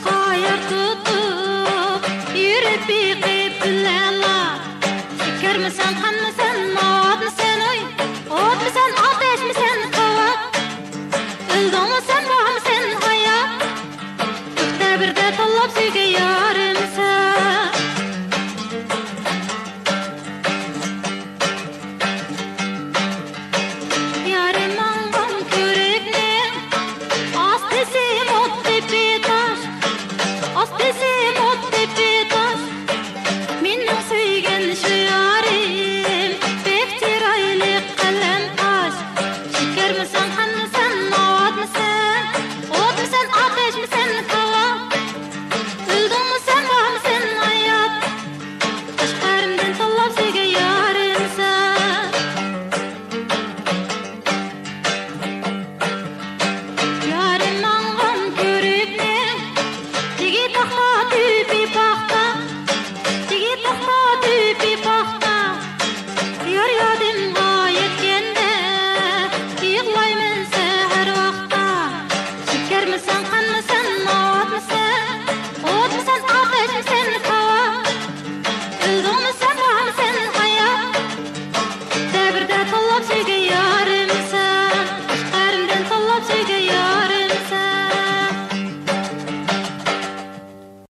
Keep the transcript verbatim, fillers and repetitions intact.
قايار تۇتۇپ يۈرۈپ بېقىپ بىلەلا. شېكەرمىسەن، قەندمىسەن، نادمىسەن، ئوي، ئوتمىسەن، ئاتەشمىسەن، قاۋاق، ئۆلدۈڭمۇ سەن، بارمىسەن ھايات؟ بىردە بىردە تاللاپ سۆيگۈ يارىمسەن.